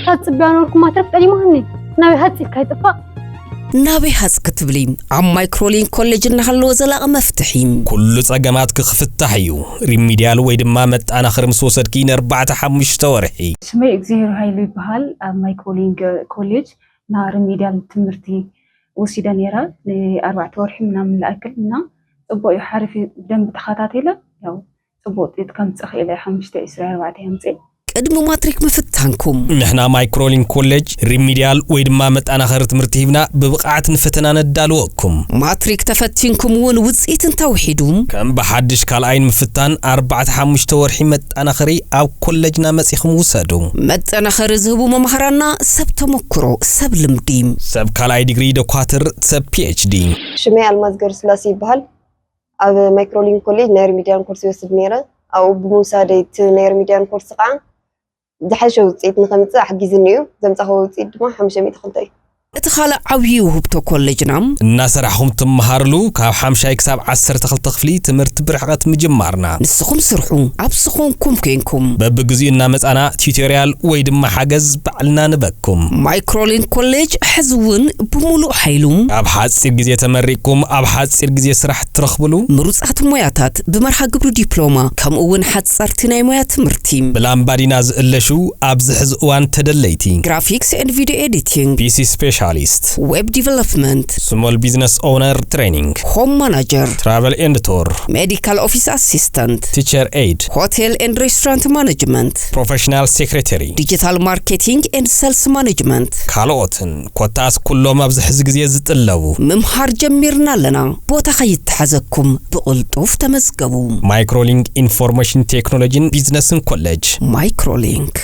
ካብ ጽቢያ ኖርኩ ማትረፍ ጠሊማኒ። ናበይ ሃጽ ኢልካ ይጥፋእ? ናበይ ሃጽ ክትብሊ? ኣብ ማይክሮሊንክ ኮሌጅ እናሃለወ ዘላቒ መፍትሒ። ኩሉ ጸገማትኪ ክፍታሕ እዩ። ሪሚድያል ወይ ድማ መጣናኽሪ ምስ ወሰድኪ ንኣርባዕተ ሓሙሽተ ወርሒ። ስመይ እግዚኣብሔር ሃይሉ ይበሃል። ኣብ ማይክሮሊንክ ኮሌጅ ና ሪሚድያል ትምህርቲ ወሲደ ነይረ። ንኣርባዕተ ወርሒ ምናምን ዝኣክል እና ጽቡቕ እዩ። ሓሪፍ እዩ። ብደንብ ተኸታቲለ፣ ያው ጽቡቕ ውጽኢት ከምጽእ ክኢለ። ሓሙሽተ ዒስራ ኣርባዕተ የምጽእ። ቅድሚ ማትሪክ ምፍታንኩም። ንሕና ማይክሮሊንክ ኮሌጅ ሪሚድያል ወይ ድማ መጣናኸሪ ትምህርቲ ሂብና ብብቕዓት ንፈተና ነዳልወኩም። ማትሪክ ተፈቲንኩም እውን ውጽኢት እንተውሒዱ። ከም ብሓድሽ ካልኣይ ንምፍታን ኣርባዕተ ሓሙሽተ ወርሒ መጣናኸሪ ኣብ ኮሌጅና መጺኹም ውሰዱ። መጠናኸሪ ዝህቡ መማህራና ሰብ ተመክሮ፣ ሰብ ልምዲ። ሰብ ካልኣይ ዲግሪ ዶኳትር፣ ሰብ ፒ ኤች ዲ። ሽመይ ኣልማዝ ገብረስላሴ ይበሃል። ኣብ ማይክሮሊንክ ኮሌጅ ናይ ሪሚድያል ኮርስ ይወስድ ነይረ። ኣብኡ ብምውሳደይ እቲ ናይ ሪሚድያል ኮርስ ከዓ ዝሓሸ ውፅኢት ንኸምፅእ ኣሕጊዝኒ እዩ። ዘምፃኹዎ ውፅኢት ድማ ሓሙሽተ ሚእቲ ክልተ እዩ። እቲ ካልእ ዓብዪ ውህብቶ ኮሌጅና። እናሰራሕኹም ትመሃርሉ ካብ ሓምሻይ ክሳብ ዓሰርተ ክልተ ክፍሊ ትምህርቲ ብርሕቐት ምጅማርና። ንስኹም ስርሑ፣ ኣብ ዝኾንኩም ኮንኩም። በብግዚኡ እናመፃና ቲዩቶርያል ወይ ድማ ሓገዝ ባዕልና ንበኩም። ማይክሮሊንክ ኮሌጅ ሕዚ እውን ብምሉእ ሓይሉ። ኣብ ሓፂር ግዜ ተመሪቅኩም ኣብ ሓፂር ግዜ ስራሕ ትረኽብሉ። ምሩፃት ሞያታት ብመርሃ ግብሪ ዲፕሎማ ከምኡ እውን ሓፀርቲ ናይ ሞያ ትምህርቲ። ብላምባዲና ዝእለሹ ኣብዚ ሕዚ እዋን ተደለይቲ። ግራፊክስ ኤንድ ቪድዮ ኤዲቲንግ። ፒ ሲ ስፔሻሊስት። ዌብ ዲቨሎፕመንት። ስሞል ቢዝነስ ኦውነር ትሬኒንግ። ሆም ማናጀር። ትራቨል ኤንድ ቱር። ሜዲካል ኦፊስ ኣሲስተንት። ቲቸር ኤይድ። ሆቴል ኤንድ ሬስቶራንት ማኔጅመንት። ፕሮፌሽናል ሴክሬተሪ። ዲጂታል ማርኬቲንግ ኤንድ ሰልስ ማኔጅመንት። ካልኦትን ኮታስ ኩሎም ኣብዚ ሕዚ ግዜ ዝጥለቡ። ምምሃር ጀሚርና ኣለና። ቦታ ከይተሓዘኩም ብቕልጡፍ ተመዝገቡ። ማይክሮሊንክ ኢንፎርሜሽን ቴክኖሎጂን ቢዝነስን ኮሌጅ። ማይክሮሊንክ።